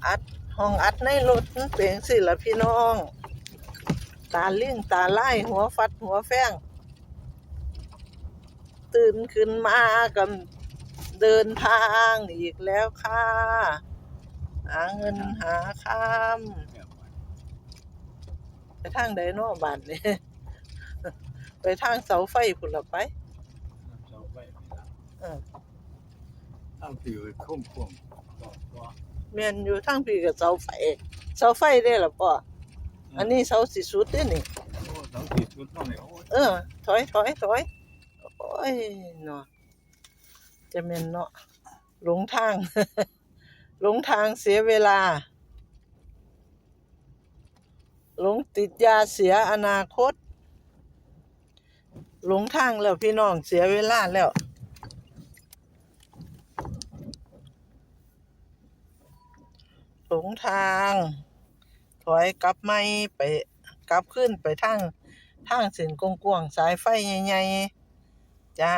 ອັດ ຫ້ອງອັດໃນລົດມັນເປັນຈັ່ງຊີ້ລະພີ່ນ້ອງ ຕາລິງຕາລາຍ ຫົວຟັດຫົວແຟງ. ຕື່ນຂຶ້ນມາກໍເດີນທາງອີກແລ້ວຄ່າ ຫາເງິນຫາຄຳ. ໄປທາງໃດເນາະບາດນີ້? ໄປທາງເສົາໄຟພຸ້ນລະໄປ. ເສົາໄຟນີ້ລະ ເອີ ທາງທີ່ໂຄ້ງໆ ແມ່ນຢູ່ ທາງພີ້ກໍເສົາໄຟ ເສົາໄຟເດ້ລະພໍ່. ເອີ ອັນນີ້ເສົາສິ້ນສຸດເດ້ນີ້. ໂອ້ ເສົາສິ້ນສຸດເນາະນີ້. ໂອ້ຍ ເອີ ຖອຍ ຖອຍ ຖອຍ. ໂອ້ຍເນາະ ຈະແມ່ນເນາະ ຫຼົງທາງ ຫຼົງທາງເສຍເວລາ ຫຼົງຕິດຢາເສຍອະນາຄົດ. ຫຼົງທາງແລ້ວພີ່ນ້ອງ ເສຍເວລາແລ້ວ ຫຼົງທາງ. ຖອຍກັບໃໝ່ໄປ ກັບຄືນໄປທາງ ທາງເສັ້ນກວ້າງໆ ສາຍໄຟໃຫຍ່ໆ ຈ້າ.